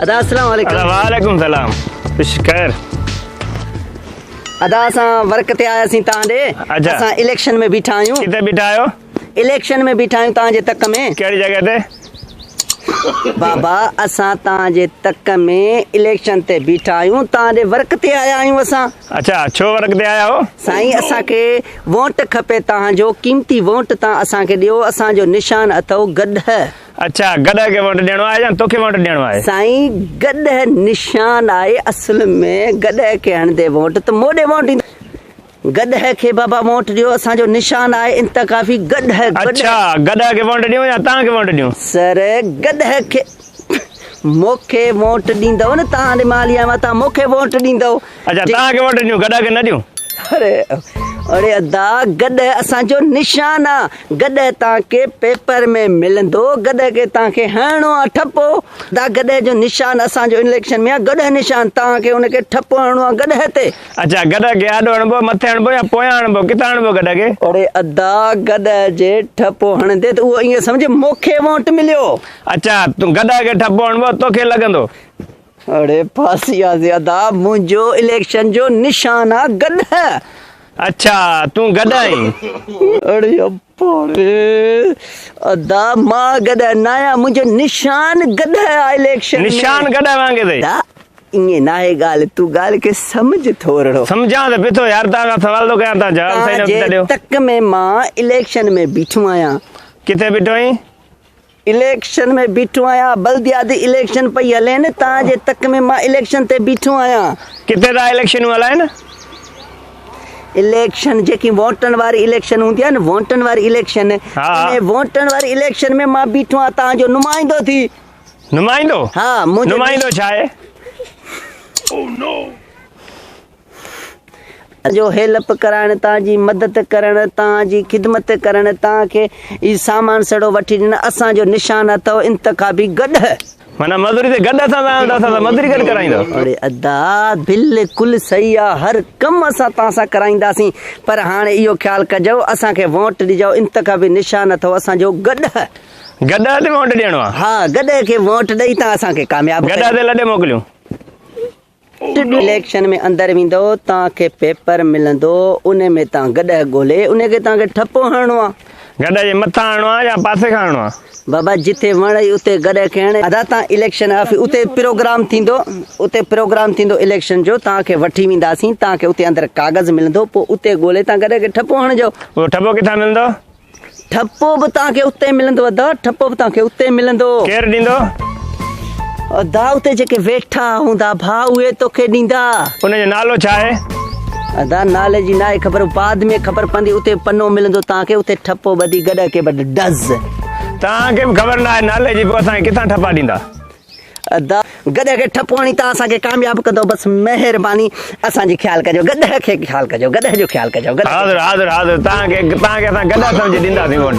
ادا السلام عليڪم. ادا وعليڪم السلام. خوش خير. ادا اسان ورڪ تي آياسين تان ڏي. اچها. اسان اليڪشن ۾ بيٺا آهيون. ڪٿي بيٺا آهيو؟ اليڪشن ۾ بيٺا آهيون تان جي تڪ ۾. ڪهڙي جڳهه تي؟ بابا اسان تان جي تڪ ۾ اليڪشن تي بيٺا آهيون تان ڏي ورڪ تي آيا آهيون اسان. اڇا ڇو ورڪ تي آيا هو؟ سائين اسان کي وونٽ کپي تان جو قيمتي وونٽ تان اسان کي ڏيو اسان جو نشان اٿو گڏهه. اڇا گڏهه کي وونٽ ڏيڻو آهي يا توکي وونٽ ڏيڻو آهي؟ سائين گڏهه نشان آهي اصل ۾ گڏهه کي هڻندي وونٽ ته موڏي وونٽ ايندو. گڏهه کي بابا وونٽ ڏيو اسان جو نشان آهي انتخابي گڏهه گڏهه. اڇا گڏهه کي وونٽ ڏيون يا توهان کي وونٽ ڏيون؟ سر گڏهه کي مونکي وونٽ ڏيندؤ نه توهان ڏي مالي آيو آهيان توهان مونکي وونٽ ڏيندؤ. اڇا توهان کي وونٽ ڏيون گڏهه کي نه ڏيون. اڙي اڙي ادا گڏهه اسان جو نشان آ گڏهه توهان کي پيپر ۾ ملندو گڏهه کي توهان کي هڻڻو آ ٺپو ادا گڏهه جو نشان اسان جو اليڪشن ۾ آ گڏهه نشان توهان کي ان کي ٺپو هڻڻو آ گڏهه تي. اڇا گڏهه کي آڏو هڻبو، مٿي هڻبو يا پويان هڻبو، ڪٿان هڻبو گڏهه کي؟ اڙي ادا گڏهه جي ٺپو هڻندي ته اهو ائين سمجهه مونکي وونٽ مليو. اڇا تون گڏهه کي ٺپو هڻبو توکي لڳندو. اڙي ڦاسي آسي ادا منهنجو اليڪشن جو نشان آ گڏهه. اڇا تون گڏهه آهين. اڙي اباڙي ادا مان گڏهه ناهيان منهنجو نشان گڏهه آ اليڪشن ۾. نشان گڏهه وانگي اٿئي. ادا ائين ناهي ڳالهه تون ڳالهه کي سمجهه ٿورڙو. سمجهان ته پيٿو يار توهان کان سوال ٿو ڪيان توهان جواب صحيح نه ٿا ڏيو. توهان جي تڪ ۾ مان اليڪشن ۾ بيٺو آهيان. ڪٿي بيٺو آهين؟ اليڪشن ۾ بيٺو آهيان بلدياتي اليڪشن پئي هلي نه توهان جي تڪ ۾ مان اليڪشن تي بيٺو آهيان. ڪٿي ٿا اليڪشنون هلائن؟ اليڪشن جيڪي ووٽن واري اليڪشن هوندي آهي نه ووٽن واري اليڪشن ان ووٽن واري اليڪشن ۾ مان بيٺو آهيان توهان جو نمائندو ٿي. نمائندو؟ ها منهنجو نمائندو ڇا آهي؟ جو هيلپ ڪرائڻ توهان جي مدد ڪرڻ توهان جي خدمت ڪرڻ توهان کي هي سامان سڙو وٺي ڏيڻ اسان جو نشان اٿو انتخابي گڏهه. معنيٰ مزوري تي گڏ اسان سان هلندو اسان سان مزوري گڏ ڪرائيندو. اڙي ادا بلڪل صحيح آ هر ڪم اسان توهان سان ڪرائينداسين پر هاڻي اهو خيال ڪجو اسان کي ووٽ ڏجو انتخابي نشان اٿو اسان جو گڏهه. گڏهه تي ووٽ ڏيڻو آ. ها گڏهه کي ووٽ ڏئي توهان اسان کي ڪامياب ڪيو. گڏهه تي لڏي موڪليون. اليڪشن ۾ اندر ويندؤ توهان کي پيپر ملندو ان ۾ توهان گڏهه ڳولي ان کي توهان کي ٺپو هڻڻو آ. گڏهه جي مٿان هڻڻو آ يا پاسي کان هڻڻو آ. بابا جتي وڻئي اتي گڏهه کي هڻ. ادا توهان اليڪشن آفيس اتي پروگرام ٿيندو اتي پروگرام ٿيندو اليڪشن جو توهان کي وٺي وينداسين توهان کي اتي اندر ڪاغذ ملندو پوء اتي ڳولي توهان گڏهه کي ٺپو هڻجو. اهو ٺپو ڪٿان ملندو؟ ٺپو به توهان کي اتي ملندو ادا ٺپو به توهان کي اتي ملندو. ڪير ڏيندو؟ ادا اتي جيڪي ويٺا هوندا ڀاء اهي توکي ڏيندا. ان جو نالو ڇا آهي؟ ادا نالي جي ناهي خبر بعد ۾ خبر پوندي اتي پنو ملندو توهان کي اتي ٺپو ٻڌي گڏهه کي ٻڌ ڊز. توهان کي به خبر ناهي نالي جي پوء اسان کي ڪٿان ٺپا ڏيندا. ادا گڏهه کي ٺپو هڻي توهان اسان کي ڪامياب ڪندو بس مهرباني اسان جي خيال ڪجو گڏهه کي خيال ڪجو گڏهه جو خيال ڪجو. حاضر حاضر حاضر توهان کي توهان کي اسان گڏهه سمجهي ڏينداسين ووٽ.